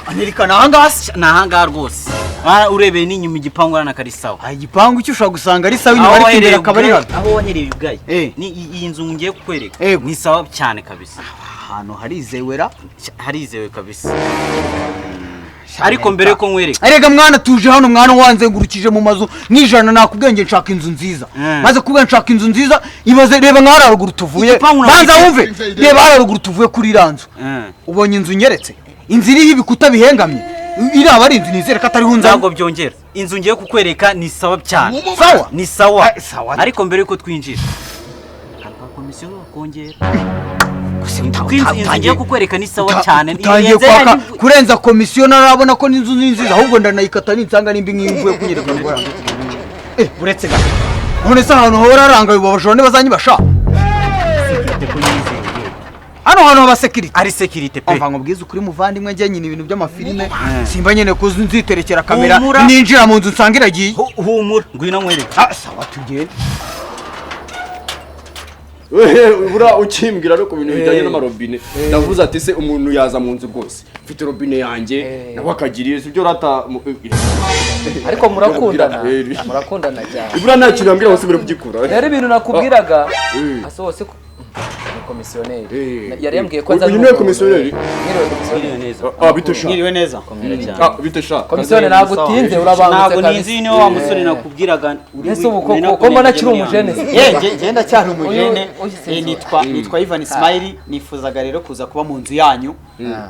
Amerika ni ahangaha se? Ni ahangaha rwose. Urebeye n'inyuma, igipangu urabona ko ari sawa. Ah, igipangu cyo ushobora gusanga ari sawa inyuma, Aho ariko imbere wahereye akaba ari ubwayo, habi. aho wahereye ubwayo, ni iyi nzu ngiye kukwereka, ni sawa cyane kabisa. Ahantu harizewera. Harizewe kabisa, ariko mbere yuko nkwereka Erega mwana, tuje hano mwana, wanzengurukije mu mazu nk'ijana. Nakubwiye nge nshaka inzu nziza. Maze kubwira nshaka inzu nziza, ibaze, reba nka hariya haruguru tuvuye. Igipangu Banza ntabwo wumve, reba hariya haruguru tuvuye kuri iriya nzu. Ubonye inzu nyeretse, inzu iriho ibikuta bihengamye, iriya aba ari inzu nizere ko atariho nzanye. Ntabwo byongera, inzu ngiye kukwereka ni sawa cyane. Sawa. Ni sawa. Eh, sawa. Ariko mbere yuko twinjira, akantu ka komisiyo bakongera. Gusa Kuko inzu ngiye kukwereka ni sawa cyane. Utangiye Irenze kwaka kurenza komisiyo. Narabona ko n'inzu ni nziza, ahubwo ndanayikata ninsanga nimba nk'iyo mvuye kunyereka ngo uretse gato. None se ahantu hahora harangaye ubu abajura ntibazanyibasha? Sécurité ko yizeye. Hano hantu haba sécurité? Ari sécurité pe. Umva ngo ukuri muvandimwe, njye nyine ibintu by'amafilime simba nyine kuzi nziterekera kamera. Humura. Ninjira mu nzu nsanga iragiye. Humura, ngwino nkwereke. Ah, sawa, tugende. Buriya ukimbwira no ku bintu bijyanye n'amarobine, ndavuze ati: "Se umuntu yaza mu nzu rwose, mfite robine yanjye, nawe akagira iyo, sibyo rata?" Ariko murakundana? Murakundana cyane. Buriya nta kintu yambwira ngo usubire kugikura. Rero ibintu nakubwiraga, asohotse ni komisiyoneri. Yari yambwiye ko Uyu azana niwe umuntu. komisiyoneri? Mwiriwe, komisiyoneri. Mwiriwe neza. Ah, bite sha? Mwiriwe neza. Komera cyane. Ah, bite sha? Komisiyoneri, ntabwo utinze, urabangutse Ntabwo kabisa. nizi, niwe wa musore nakubwiraga uri Ese ubu nari koko ko mbona akiri nakunengeje muri umujene ya nzu. se? Nge ndacyari umujene. Uyu Nitwa Ivan Smiley. Nifuzaga rero kuza kuba mu nzu yanyu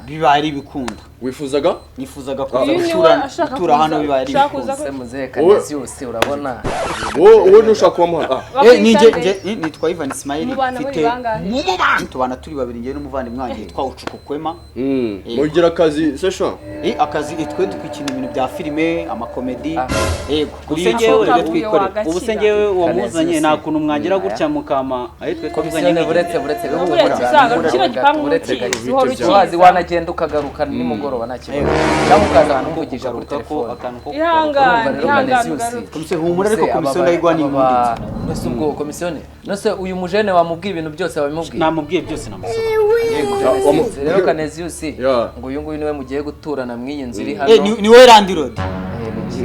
bibaye ari ibikunda. Wifuzaga? Nifuzaga kuza Uyu niwe gutura ashaka gutura hano kuza, bibaye ari ashaka kuza ibikunda. Se muzehe Kaneziyusi, urabona Wowe ntushaka kuba muhano? Ah. Ni nge nge nitwa Ivan Smiley. Mubana muri Mfite bangahe? tubana turi babiri, nge n'umuvandimwe wanjye yitwa Ucukukwema. Mugira akazi se sha? Akazi, twe dukina ibintu bya filime, amakomedi. Yego, kuri Ubuse YouTube ngewe- ibyo Kavuyo twikorera. wagakira. Ubu se ngewe wamuzanye, Kaneziyusi. nta kuntu mwagira gutya mukama ayo twe twavuganye? Komisiyoneri, buretse, buretse. Buretse uzaga kino gipangu Buretse ntukizi, uhora gato. ukiza. Wazi wanagenda ukagaruka nimugoroba, nta kibazo, cyangwa ukaza kumvugisha kuri Kugaruka ko telefone. akantu ko Ihangane. Urumva rero, Ihangane, Kaneziyusi. ugaruke. Komisiyo, humura, ariko Se, komisiyo ndayiguha ni nese ubwo komisiyoneri, nese uyu mujene wamubwiye ibintu byose, wabimubwiye? Namubwiye byose, namusobanuriye. Rero Kaneziyusi, ngo uyu nguyu niwe mugiye guturana mw'iyi nzu iri hano. Ni wowe landlord?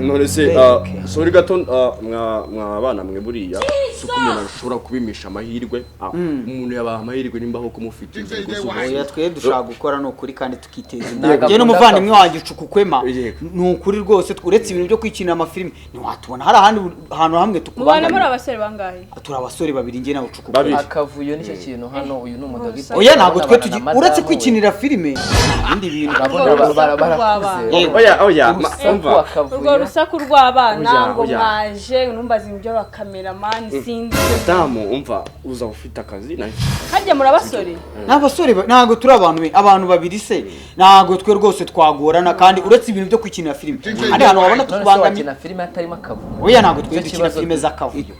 None se, ah, sorry gato, ah, mwa bana mwe, buriya si uko umuntu ashobora kubimisha amahirwe. Ah, umuntu yabaha amahirwe nimba aho kumufite inzu rwose Oya, twe dushaka gukora, ni ukuri, kandi tukiteza imbere. Ntabwo Njye n'umuvandimwe akunda wanjye Ucukukwema. Ni ukuri rwose, uretse ibintu byo kwikinira amafilime, ntiwatubona hari ahandi hantu hamwe Mubana muri tukubangamira. abasore bangahe? Turi abasore babiri, njye nawe Ucukukwema. Babiri. Akavuyo nicyo kintu hano, uyu ni umudogiteri. Oya, ntabwo twe Urabona tugi na uretse madamu we. kwikinira filime, nta bindi bintu. Urabona Urwo rusaku barakuze. rw'abana. Oya, oya, Urusaku, umva. akavuyo. Urwo rusaku rw'abana. Oya, Ngo oya. mwaje numbaza ibyo bakameramani, sinzi. Damu, umva, uza ufite akazi na Harya muri abasore? Ni abasore ntabwo turi abantu abantu babiri se, ntabwo twe rwose twagorana, kandi uretse ibintu byo kwikinira filime, hari ahantu wabona None se tukubangamiye? wakina filime hatarimo akavuyo? Oya, ntabwo twe Nicyo dukina kibazo. filime z'akavuyo.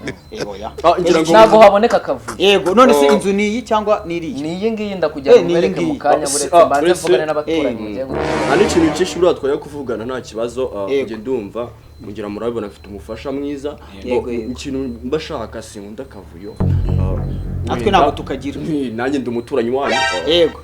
Oya. Ah, ngira ngo Ntabwo haboneka akavuyo. Yego, none se Oh. inzu ni iyi cyangwa ni iriya? Ni iyi ngiyi, ndakujyana Ni iyi umwereke mu ngiyi. kanya. Ah, Buretse ah, mbanze mvugane n'abaturanyi mugiye gutura. Nta n'ikintu cyinshi buriya twajya kuvugana, nta kibazo. Ah, njye ndumva mugira murabibona, mfite umufasha mwiza. Yego, Bo, yego. ikintu mba shaka, sinkunda akavuyo. Ah, Natwe wenda- ntabwo tukagira. Nanjye ndi umuturanyi wanyu. Ah, Yego.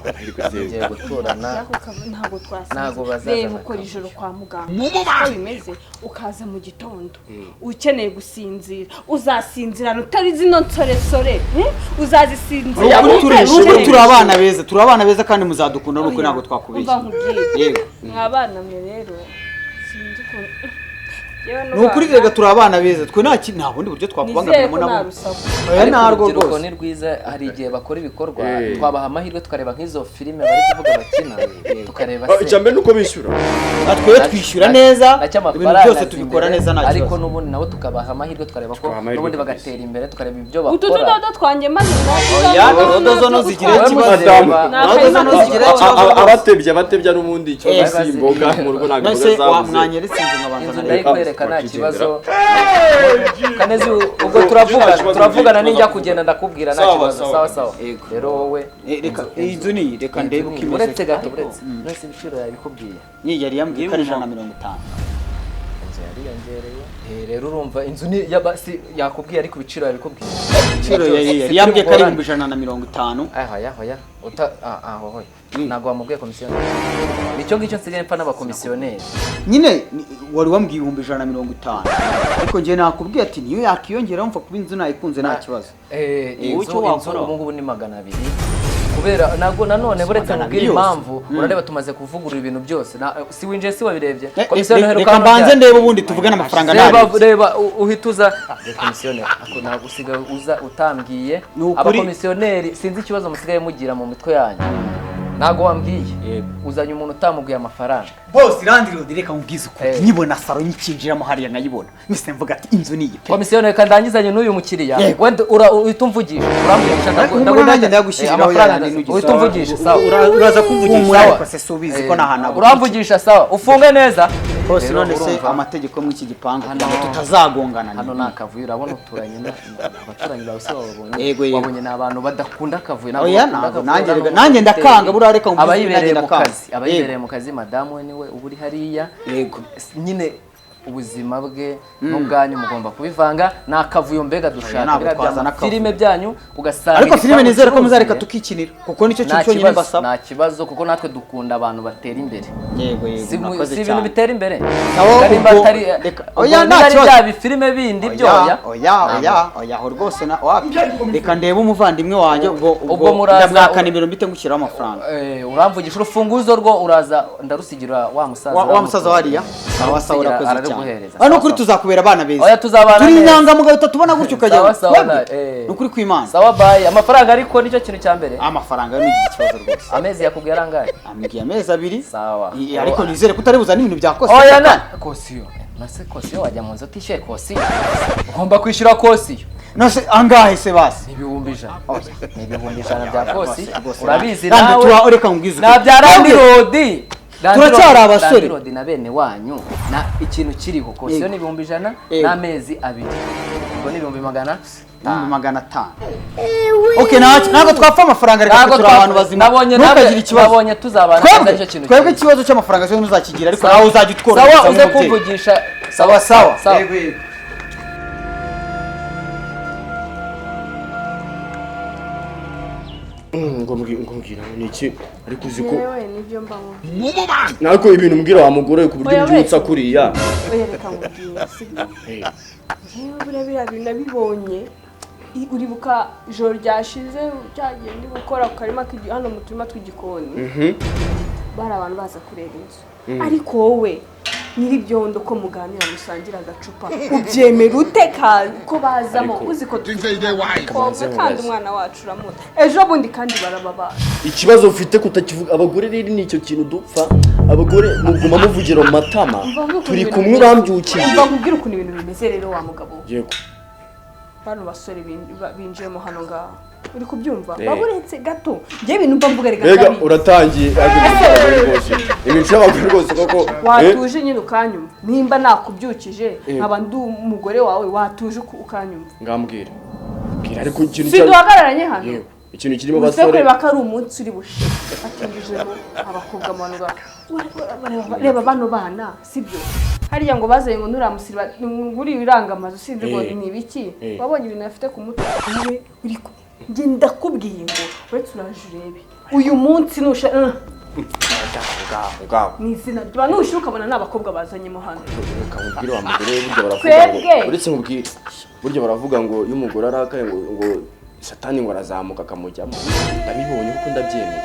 amahirwe Mugiye zeza. guturana. Ntabwo twasinze. Ntabwo bazazana Reba, ukora akavuyo. ijoro kwa muganga uko bimeze, ukaza mu gitondo ukeneye gusinzira, uzasinzirana utari zino nsoresore, Uzazisinzira Ni ukuri utari turi turi abana beza, turi abana beza kandi muzadukunda, ni ukuri, ntabwo Umva twakubeshya. nkubwire. Yego. Mwa bana mwe rero, sinzi ukuntu yewe. Ni ukuri rega, turi abana beza twe, nta nta bundi buryo Nizere twakubangamiramo ko nta nabo. rusaku. Oya, Ariko ntarwo urubyiruko rwose. ni rwiza, hari igihe bakora ibikorwa, twabaha amahirwe tukareba nk'izo filime bari kuvuga bakina, tukareba Ah, se. icya mbere ni uko bishyura. Twe twishyura neza, Nacyo ibintu amafaranga byose aza tubikora imbere, neza, nta ariko kibazo. n'ubundi nabo tukabaha amahirwe, tukareba ko Tukabaha amahirwe n'ubundi kabisa. bagatera imbere, tukareba ibyo Utu bakora. tudodo twanjye maze Oya, dodo zo ntuzigireho Wowe ikibazo. muzireba. Dodo zo ntuzigireho Ah, ikibazo ah, rwose. abatebya n'ubundi ikibazo si imboga mu rugo, ntabwo None se imboga zabuze. mwanyeretse inzu nkabanza Inzu nkareba? ndayikwereka, nta Wakigendera. kibazo. Kanezi, ubwo turavugana, Kibazo, turavugana, kibazo. nijya kugenda ndakubwira, nta Sawa, kibazo. sawa. Sawa sawa. Yego. Rero wowe Reka iyi nzu ni iyi, reka ndebe uko imeze. Uretse gato, uretse. None ibiciro yabikubwiye? Ni yari yambwiye ko ari 150. Inzu yariyongereye. Rero urumva inzu ni yaba si yakubwiye, ariko ibiciro yabikubwiye? Ibiciro yari yambwiye ko ari 150,000. Aya, hoya, hoya, uta ah ah, hoya. Ntabwo wamubwiye komisiyoneri. Nicyo ngicyo nsigaye mpfa n'abakomisiyoneri. Nyine wari wambwiye 150,000, ariko njye nakubwiye ati niyo yakiyongera mfa kuba inzu nayikunze nta kibazo. Inzu ubu ngubu ni 200, kubera ntabwo nanone buretse mubwira impamvu. Urareba tumaze kuvugurura ibintu byose, si winjiye si wabirebye. Reka mbanze ndebe ubundi tuvugane amafaranga. Nabi reba uhita uza komisiyoneri, ako ntabwo usigaye uza utambwiye. Abakomisiyoneri sinzi ikibazo musigaye mugira mu mitwe yanyu, ntabwo wambwiye uzanye umuntu utamubwiye amafaranga. Bose landlord reka nkubwize ukuri, nyibona saro nyikinjiramo hariya nkayibona mise mvuga ati inzu ni iyi pe. Komisiyoneri kandi ndangizanye n'uyu mukiriya, wenda uhita umvugisha, urambwira ndabona ndagushyiriraho uhita umvugisha. Sawa, uraza kumvugisha. Sawa, se ubizi ko nahana uramvugisha. Sawa, ufunge neza. Bose none se amategeko mu iki gipangu kugira ngo tutazagongana? Hano ni akavuyo, urabona uturanye abaturanyi bawe se wababonye? Wabonye ni abantu badakunda akavuyo. Nanjye ndakanga buriya, reka abayibereye mu kazi, abayibereye mu kazi. Madamu we niwe uba uri hariya. Yego. Nyine ubuzima bwe n'ubwanyu mugomba kubivanga, ni akavuyo mbega dushaka biriya filime byanyu ugasanga. Ariko filime nizere ko muzareka tukikinira, kuko nicyo kintu cyonyine basaba. Nta kibazo, kuko natwe dukunda abantu batera imbere. Yego yego, si ibintu bitera imbere oya, nta kibazo bya bifilime bindi byoya. Oya oya oya, aho rwose na wapi. Reka ndebe umuvandimwe wanjye, ubwo ndamwaka nimero mbite ngushyiraho amafaranga. Uramvugisha urufunguzo rwo uraza ndarusigira wa musaza. Wa musaza wariya. Sawa sawa, urakoze cyane. Hano kuri tuzakubera abana beza. Oya, tuzabana. Turi inyangamugayo, utatubona gutyo ukajya. Ni ukuri kw'Imana. Sawa, bye. Amafaranga ariko nicyo kintu cya mbere. Amafaranga ni ikibazo rwose. Amezi yakubwiye arangaye? Ambwiye amezi 2. Sawa. Ariko nizere ko utari buzane ibintu bya kosiyo. Oya, na kosiyo nase kosiyo wajya mu nzu utishyuye kosiyo? Ugomba kwishyura kosiyo. Nose angahe se basi? 100,000, ni 100,000 bya kosiyo, urabizi nawe. Reka nkubwize. Na bya landlord. Turacyari abasore. Landlord na bene wanyu na ikintu kiriho kosiyo ni 100,000 n'amezi 2, ubwo ni 500,000. 500,000. Okay, ntabwo twapfa amafaranga, reka turi abantu bazima. Ntukagire ikibazo. Nabonye tuzabana neza, nicyo kintu. Twebwe ikibazo cy'amafaranga cyo ntuzakigira, ariko nawe uzajya utworohereza. Sawa, uze kumvugisha. Sawa sawa. Ngo mbwira ni iki ariko uzi ko Yewe, nibyo mba nkubwira. Nako ibintu mbwira wa mugore ku buryo mbyutsa kuriya. Oya, reka nkubwire, sibyo? Yewe, buriya biriya bintu nabibonye, uribuka ijoro ryashize cyagiye ndi gukora ku karima hano mu turima tw'igikoni, bari abantu baza kureba inzu, ariko wowe nyir'ibyondo ko muganira musangira agacupa, ubyemera ute ko bazamo uzi ko kandi umwana wacu uramuta ejo bundi kandi barababara? Ikibazo ufite kutakivuga. Abagore rero ni icyo kintu dupfa. Abagore muguma muvugira mu matama, turi kumwe urambyukije. Umva nkubwire ukuntu ibintu bimeze rero, wa mugabo. Yego. Bano basore binjiyemo hano ngaho, uri kubyumva, baburetse gato, njye ibintu mba mvuga reka. Mbega uratangiye rwose, imico y'abagore rwose koko. Watuje nyine ukanyumva, nimba nakubyukije nkaba ndi umugore wawe, watuje ukanyumva. Ngambwira bwira, ariko ikintu si duhagararanye hano. Ikintu kirimo abasore kureba ko ari umunsi uri bushe atinjijemo abakobwa amanuka. Reba bano bana, sibyo? Hariya ngo bazanye ngo nuramusiriba nguri iranga amazu, sinzi ngo ni ibiki. Wabonye ibintu afite ku mutwe we? Uri njye ndakubwiye ngo uretse uraje urebe uyu munsi nusha ni izina rya nusha ukabona n'abakobwa bazanyemo hano. Reka nkubwire wa mugore, burya baravuga ngo, uretse nkubwire, burya baravuga ngo iyo umugore arakaye ngo satani ngo arazamuka akamujyamo. Ndabibonye kuko ndabyemeye.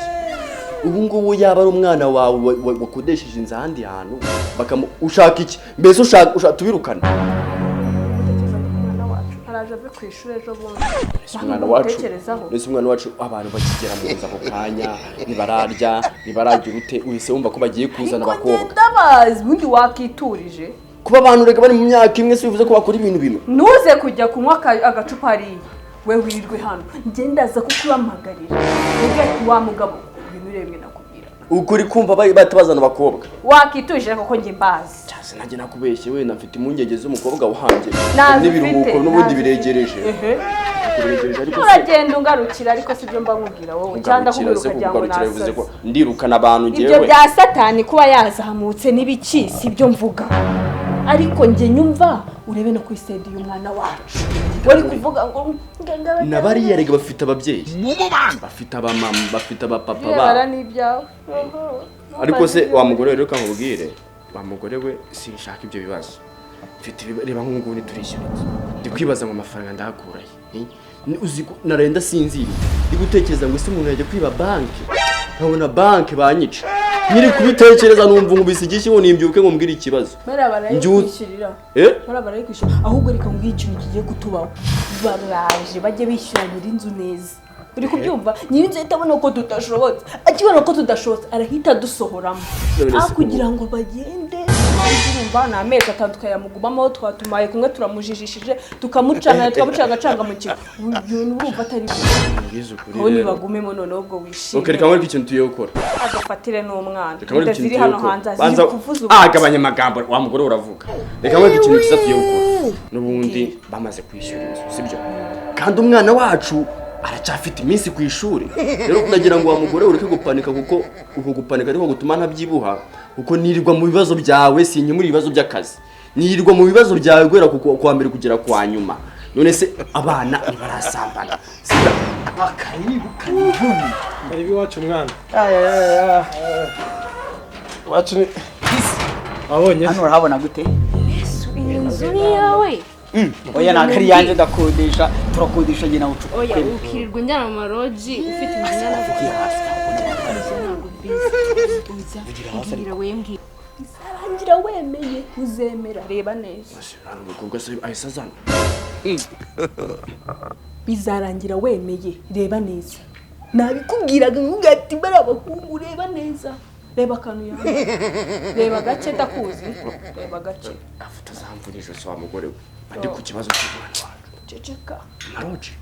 Ubu ngubu yaba ari umwana wawe wakodesheje inzu ahandi hantu bakamu ushaka iki mbese? Ushaka tubirukana? Araje ave ku ishuri ejo bundi. Umwana wacu mbese, umwana wacu, abantu bakigera mu nzu ako kanya ntibararya, ntibaragira ute, uhise wumva ko bagiye kuzana abakobwa. Ndabazi ubundi wakiturije. Kuba abantu reka bari mu myaka imwe si bivuze ko bakora ibintu bimwe. Ntuze kujya kunywa agacupa hariya, we wirirwe hano, njye ndaza kukuhamagarira ati wa mugabo, ibintu urebye nakubwira. Ukuri kumva bahita bazana abakobwa. Wakituje kuko njye mbazi. Cyase nanjye nakubeshye, wenda mfite impungenge z'umukobwa wanjye n'ibiruhuko n'ubundi biregereje. Uragenda ungarukira, ariko sibyo mba nkubwira wowe, cyangwa ndakubwira ukagira ngo nasaze. Ndirukana abantu Ibyo ngewe. Bya satani kuba yazamutse n'ibiki, sibyo mvuga, ariko njye nyumva urebe no kuri sedi y'umwana wacu. Wari kuvuga ngo Na bariya rega bafite ababyeyi, bafite abamama, bafite abapapa birebana babo. N'ibyawe. Ariko se wa mugore we, reka nkubwire, wa mugore we, sinshaka ibyo bibazo. Mfite reba nk'ubu ngubu ntiturishyura inzu, ndi kwibaza ngo amafaranga ndayakura he? Eh? Uzi ko naraye ndasinziriye ndi gutekereza ngo ese umuntu yajya kwiba banki, nkabona banki banyica. Nyiri kubitekereza numva nkubise igishyi ngo nimbyuke ngo mbwire ikibazo. Bariya barayikwishyurira. Eh? Bariya barayikwishyura. Ahubwo reka nguhe ikintu kigiye kutubaho. Baraje bajye bishyura nyir'inzu neza. Uri kubyumva? Nyir'inzu ahita abona ko tudashobotse. Akibona ko tudashobotse arahita adusohoramo. None se Aho kugira ngo bagende, urumva ni amezi atanu tukayamugumamo, twatumaye kumwe, turamujijishije, tukamucanga, tukamucangacanga mu kigo. Ubu urumva atari byo. Mbwize ukuri Aho rero. nibagumemo noneho ubwo wishime. Ok, reka nkwereke ikintu tugiye gukora. Agafatire n'umwana. Reka nkwereke Inda ikintu ziri tugiye hano gukora. hanze Banza ziri kuvuza ah, ubusa. gabanya amagambo, wa mugore uravuga. Reka nkwereke ikintu cyiza tugiye gukora. N'ubundi bamaze kwishyura inzu, sibyo? Kandi umwana wacu aracyafite iminsi ku ishuri. Rero ndagira ngo wa mugore ureke gupanika, kuko uko gupanika ariko gutuma ntabyibuha, kuko nirirwa mu bibazo byawe, sinkemura ibibazo by'akazi. Nirirwa mu bibazo byawe guhera ku kwa mbere kugera kwa nyuma. None se abana ntibarasambana? Sibyo? Karibu, karibu. Karibu iwacu mwana. Iwacu ni wabonye. Hano urahabona gute? Iyi nzu ni iyawe? Oya, ntabwo ari iyanjye, ndakodesha, turakodesha njye nawe. Oya, ukirirwa unjyana mu maroji ufite inzu ingana Uvugiye hasi, ntabwo gutya? Ntabwo mbizi. Ujya mbwira, we mbwira. Bizarangira wemeye, uzemera, reba neza. Umukobwa se ahise azana. Bizarangira wemeye, reba neza. Nabikubwiraga nkubwira ati bari abahungu, reba neza, reba akantu yawe, reba gake, ndakuzi, reba gake. Afuta zamvura ijosi wa mugore we. Andi ku kibazo cy'umwana wacu. Ceceka. Maroji.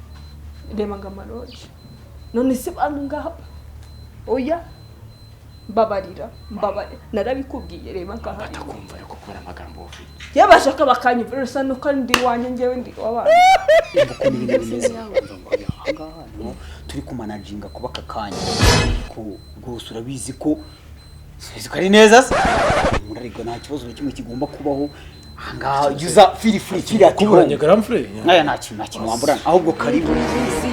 Reba ngo amaroji. None se bantu ngaba? Oya, mbabarira, mbabarira, narabikubwiye, reba ngaha. Batakumva ariko kubera amagambo ufite. Yabashaka bakanyumva rusa nuko ndi iwanjye, njyewe ndi iw'abandi. Ukuntu ibintu bimeze ahangaha niho turi kumanaginga kuba aka kanya ko rwose urabizi ko uzi ko ari neza se murarigwa, nta kibazo na kimwe kigomba kubaho ahangaha. Jya uza feel free, feel at Kuburanye home. Grand frère. Aya nta kintu, nta kintu wamburana, ahubwo karibu,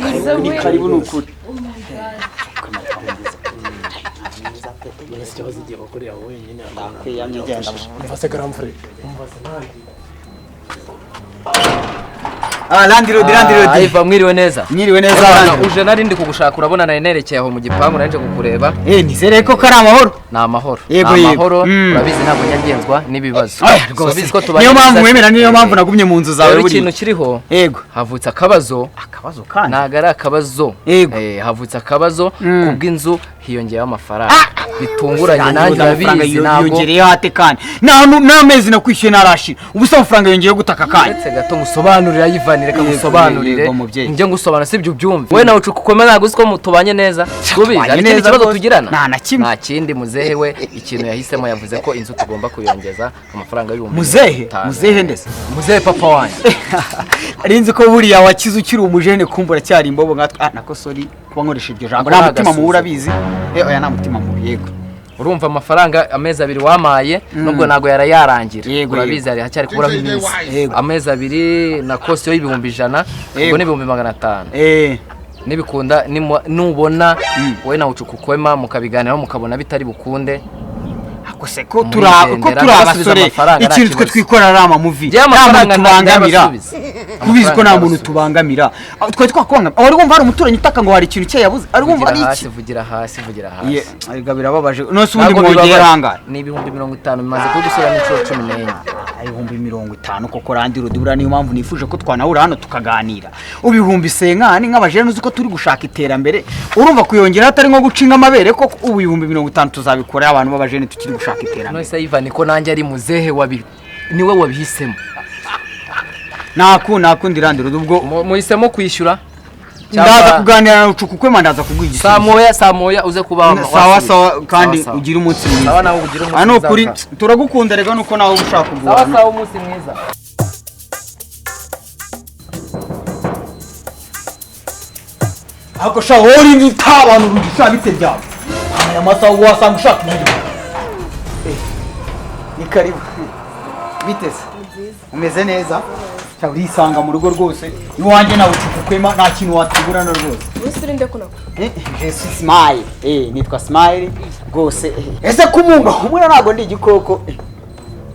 karibu, ni karibu, ni ukuri. None se ikibazo igihe wakoreye aho wenyine? Ndakwiyamye, genda. Umva se grand frère. Umva se nanjye. Ah, landlord, landlord. Iva, mwiriwe neza? Mwiriwe neza, Urabona, landlord. uje nari ndi kugushaka, urabona nari nerekeye aho mu gipangu, nari nje kukureba. Eh, nizere ko kari amahoro. Ni amahoro. Yego, Ni yego. amahoro. Urabizi ntabwo njya n'ibibazo. Aya, So, rwose. urabizi ko tubanye Niyo mpamvu neza. wemera, niyo mpamvu nagumye mu nzu zawe Rero buriya. ikintu kiriho, Yego. havutse akabazo. Akabazo kandi? Ntabwo ari akabazo. Yego. Havutse akabazo kubw'inzu, hiyongeyeho amafaranga bitunguranye. Nanjye Nanjye amafaranga urabizi ntabwo yongereyeho ate kandi n'amezi nakwishyuye ntarashira? Ubu se amafaranga yongeyeho gutaka kanya? Uretse gato ngusobanurire, Ivan, reka Yego, ngusobanurire. yego, mubyeyi. Njye ngusobanura, sibyo ubyumve. Wowe nawe ucukukome, ntabwo uzi ko tubanye neza? Tubizi. Tubanye Hari ikindi neza kibazo rwose. tugirana? Nta na kimwe. Nta kindi. Muzehe we ikintu yahisemo, yavuze ko inzu tugomba kuyongeza amafaranga y'ibihumbi Muzehe? 50. Muzehe ndetse? Muzehe papa wanjye. Ari nzi ko buriya wakize ukiri umujene, kumva uracyari imbobo nkatwe. Ah, nako sorry kuba nkoresha iryo jambo. Ako Nta ni mutima mubi. agasuzuguro. Urabizi, eh, oya, nta mutima mubi, yego. Urumva amafaranga amezi 2 wamaye, nubwo ntabwo yari yarangira, urabizi hari hacyari kuburaho iminsi. Amezi 2 na caution y'ibihumbi 100, ubwo ni 500,000. Nibikunda nubona wowe nawe ucukukwema mukabiganiraho, mukabona bitari bukunde, Ako se ko turi ko murigendera, turi mugasubiza abasore, amafaranga, nta ikintu twe kibazo. twikora ari amamuvi, Njyewe nta muntu amafaranga tubangamira. ndayabasubiza. Kubizi ko nta Amafaranga muntu ndayabasubiza. tubangamira. Ah, twari twakubangamira? Wari wumva hari umuturanyi utaka ngo hari ikintu cye yabuze? Ari wumva Vugira ari hasi, iki? vugira hasi, vugira hasi. Ye, ariko birababaje. None se ubundi Ntabwo mwongeye bibabaje. angahe? Ni 50,000, bimaze kubigusubiramo inshuro 14. 50,000 koko? Landlord, buriya niyo mpamvu nifuje ko twanahura hano tukaganira. Ubu 50,000 nk'abajene, uzi ko turi gushaka iterambere, urumva kuyongera atari nko gucinga amabere koko? Ubu 50,000 tuzabikora abantu b'abajene tukiri gushaka iterambere? None se Ivan, ko nanjye ari muzehe wabi, niwe wabihisemo. Nakundi, landlord, ubwo Muhisemo kwishyura. Ndaza kuganira na Rucukukwema, ndaza kuguha Saa igisubizo. moya, saa moya uze kuba Sawa. wasubiza. Sawa, kandi Sawa, sawa. ugire umunsi mwiza. Sawa, nawe ugire umunsi Ah, ni mwiza, ukuri sawa. turagukunda rega, nuko nawe uba ushaka Sawa. kugurana. Sawa, umunsi mwiza. Ariko sha, wowe uri utabana urugi sha, bite byawe? Aya masaha wasanga ushaka ibindi. Ni karibu. Bite se? Umeze neza? Urisanga mu rugo rwose iwanjye nawe ucukukwema nta kintu watuburana rwose. Usirinde kuno. Je suis Smile. Nitwa Smile rwose. Ese kumunga humura ntago ndi igikoko.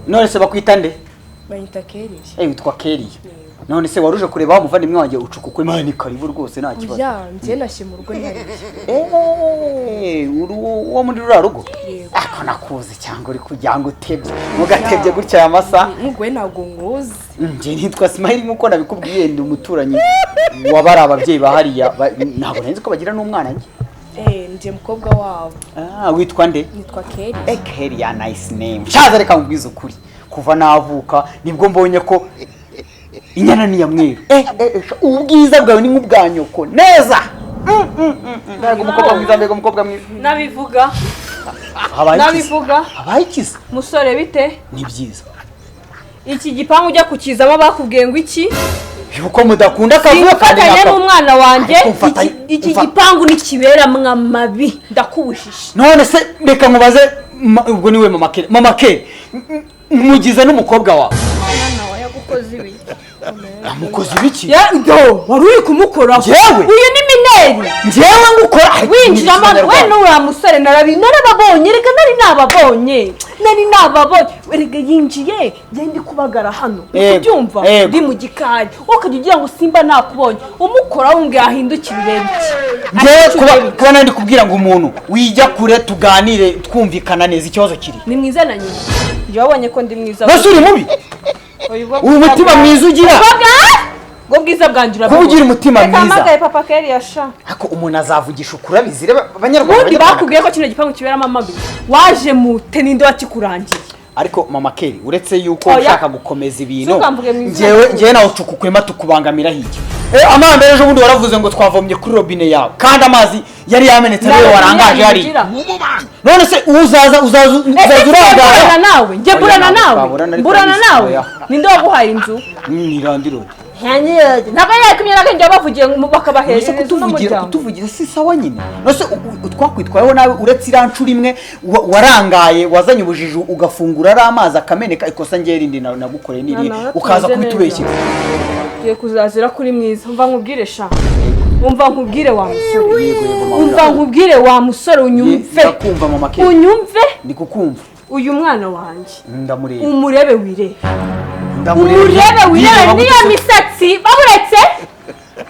None se bakwita nde? Banyita Kelly. Witwa Kelly. None se waruje kureba wa muvandimwe wanjye ucukukwema ni karibu rwose nta kibazo. Ya, njye nashye mu rugo ntari. Uri wo muri rura rugo? Ako nakuze cyangwa uri kujya ngo utebye. Mugatebye gutya aya masa. Mugwe ntago nkuzi. Njye nitwa Smile nkuko nabikubwiye ndi umuturanyi wabari ababyeyi bahariya ntabwo nzi ko bagira n'umwana njye. Njye mukobwa wabo. Witwa nde? Nitwa Kelly. Kelly ya nice name. Shaza reka nkubwize ukuri. Kuva navuka nibwo mbonye ko inyana ni ya mweru. Ubwiza bwawe ni nk'ubwa nyoko neza. Mbega umukobwa mwiza, mbega umukobwa mwiza. Nabivuga. Nabivuga. Habaye ikiza. Musore bite? Ni byiza. Iki gipangu ujya kukizamo bakubwiye ngo iki? Yuko mudakunda akavuyo kandi n'umwana wanjye iki gipangu nikiberamwe amabi ndakubujije. None se reka nkubaze ubwo niwe mama Kelly. Mama Kelly mugize n'umukobwa wawe. Mwana wa yagukoze ibi. Amukoze ibiki? Ya do wari uri kumukora. Njyewe? Uyu ni mineri. Njyewe ngukora winjiramo we n'uriya musore narababonye reka nari nababonye. Nari nababonye erega yinjiye njye ndi kubagara hano. Ubyumva ndi mu gikari. Ukajya ugira ngo simba nakubonye. Umukora wumbwe yahindukira urebe iki. Njyewe kuba nari kubwira ngo umuntu wijya kure tuganire twumvikana neza ikibazo kiri. Ni mwiza na nyina. Njye wabonye ko ndi mwiza. Basi uri mubi? Uyu mutima mwiza ugira. Ngo bwiza bwanjye uravuga. Kuba ugira umutima mwiza. Reka mpamagaye papa Kelly yasha. Ako umuntu azavugisha ukuri abizire abanyarwanda. Ubundi bakubwiye ko kino gipangu kiberamo amabi. Waje mute ninde wakikurangiye? Ariko mama Kelly uretse yuko ushaka gukomeza ibintu. Njyewe nawe ucukukwema tukubangamira hirya. Amambere ejo bundi waravuze ngo twavomye kuri robine yawe kandi amazi yari yamenetse ariwe warangaje yari. None se uzaza urangara nawe? Njye burana nawe. Burana nawe. Ninde waguhaye inzu? Ni landlord. Ntabwo yakumye nagenge bavugiye bakabahereza kutuvugira si sawa nyine. Nose twakwitwayeho nawe uretse irancura imwe warangaye wazanye ubujiji ugafungura ari amazi akameneka ikosa ngiye rindi nagukoreye niri ukaza kubitubeshyira. Ngiye kuzazira kuri mwiza umva nkubwire sha. Umva nkubwire wa musore. Umva nkubwire wa musore unyumve. Ndakumva mama Kelly. Unyumve? Ndi kukumva. Uyu mwana wanjye. Ndamureba. Umurebe wirebe. Umurebe wirebe niyo misatsi baburetse.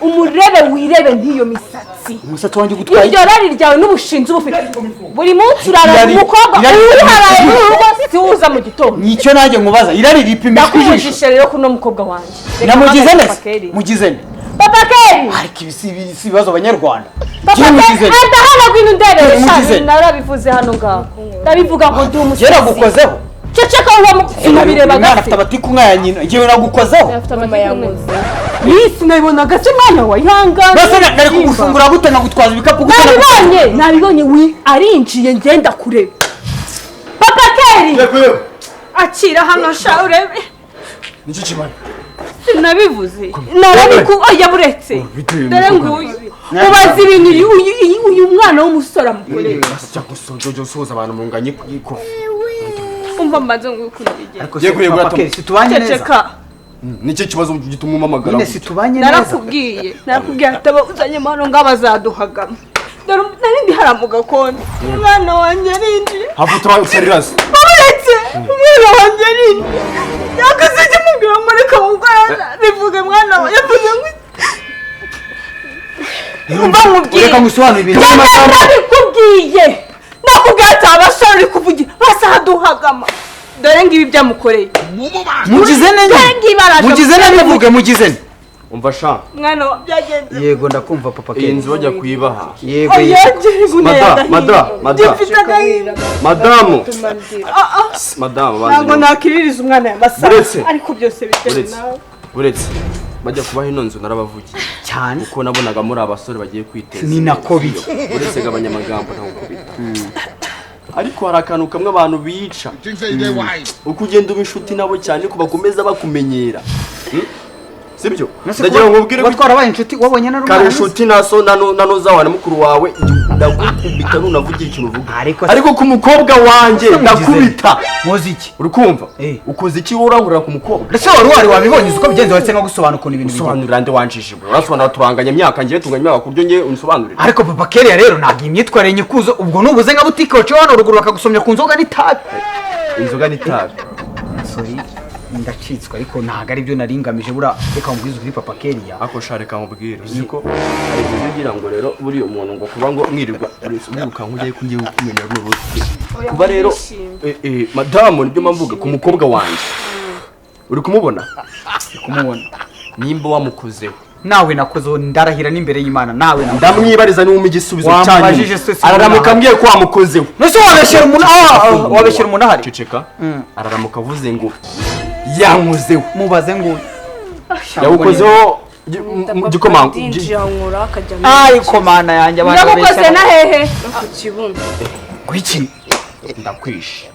Umurebe wirebe n'iyo misatsi. Umusatsi wanjye gutwaye. Iryo rari ryawe n'ubushinzi ubufite. Buri munsi urara umukobwa uriharaye muri urugo si uza mu gitondo. Nicyo nanjye nkubaza irari ripimishwa ijisho. Ndakubujije rero kuno mukobwa wanjye. Namugize neza. Mugize nde? Papa Kelly. Ariko ibi si ibibazo abanyarwanda. Papa Kelly andahana gwino ndebere. Narabivuze hano ngaho. Ndabivuga ngo ndi umusatsi. Yaragukozeho. Ceceka uwo sinabirebaga. Umwana afite abatiku nkaya nyina. Njyewe nagukozeho. Mama yankoze. Nisi nabibonaga se mwana wa ihangane. Bose nari kugufungura gute nagutwaza ibikapu gute? Nabibonye wi arinjiye ngenda kureba. Papa Kelly. Akira hano sha urebe. Nicyo kibaye. Sinabivuze. Narabiku oya buretse. Dore nguyu. Ubaza ibintu uyu mwana w'umusore amukorera. Basya gusonjojo soza abantu munganye ikofi. Umva mbanze ngo ukuri Ariko se Papa Kelly situbanye neza. Nicyo kibazo gituma umamagara. Nyine situbanye neza. Narakubwiye ataba uzanye mano ngabazaduhagama. Dore narindi haramuga konti. Umwana wanjye arinjiye. Havutura usariraza. Uretse umwana wanjye arinjiye. Yakoze iki mubwira ngo reka mugora bivuge mwana wa yavuze ngo Umva nkubwiye. Reka ngusobanurire ibintu. Nakubwiye. Nakubwiye ati abasore uri kuvugira basaduhagama. Dore ngibi byamukoreye. Mugize neza. Mugize neza bivuge mugize neza. Umva sha. Mwana wa byagenze. Yego ndakumva papa Kelly. Iyi nzu bajya kuyibaha. Yego. Mada. Madamu. Madamu banze. Ntabwo nakiririza umwana y'amasaha. Ariko byose bitewe nawe. Uretse bajya kubaha ino nzu narabavugiye cyane kuko nabonaga muri abasore bagiye kwiteza. Ni nako biri. Uretse gabanyamagambo ntabwo kubita. Ariko hari akantu kamwe abantu bica. Uko ugenda uba inshuti nabo cyane ko bakomeza bakumenyera. Sibyo? Ndagira ngo nkubwire ko twarabaye inshuti wabonye na kare rumwana. Inshuti na so na na noza wawe na mukuru wawe, ndagukubita nunavugira ikintu uvuga. Ariko ku mukobwa wanjye ndakubita. Muzi iki? Uri kumva? Ukoze iki wowe urangurira ku mukobwa? Ese wari wabibonye uzi uko bigenze wese nko gusobanura ukuntu ibintu bigenda? Usobanurira nde wanjije bro? Urasobanura turanganya imyaka, ngiye tunganya imyaka ku buryo ngiye unsobanurira. Ariko papa Keria rero ntabwo iyi myitwarire nyikuzo, ubwo nubuze nka butike waciye hano ruguru bakagusomya ku nzoga n'itabi. Inzoga n'itabi. Sorry, ndacitswe ariko ntabwo ari byo nari ngamije. Buriya reka nkubwize ukuri papa Keria. Ako sha, reka nkubwire, uzi ko hari ibyo ugira ngo rero buriya umuntu ngo kuba ngo mwirirwa mwirukanka ugiye ko ngiye kumenya n'uruti kuba rero madamu, nibyo mvuga ku mukobwa wanjye. Uri kumubona? Ndi kumubona. Nimba wamukozeho. Nawe nakozeho, ndarahira n'imbere y'Imana, nawe nakozeho. Ndamwibariza niba umpa igisubizo cyanyuma. Wambajije se si Araramuka umuntu ambwiye ko wamukozeho. Nese wabeshyera umuntu wabeshyera umuntu ahari? Ceceka. Araramuka avuze ngo yankozeho. Mubaze ngo Yawukozeho gikomango. Ndinjira nkora akajya Ariko mana yanjye, abantu Yagukoze babeshyera. na hehe? No ku kibuno. Ngo iki? Ndakwishe.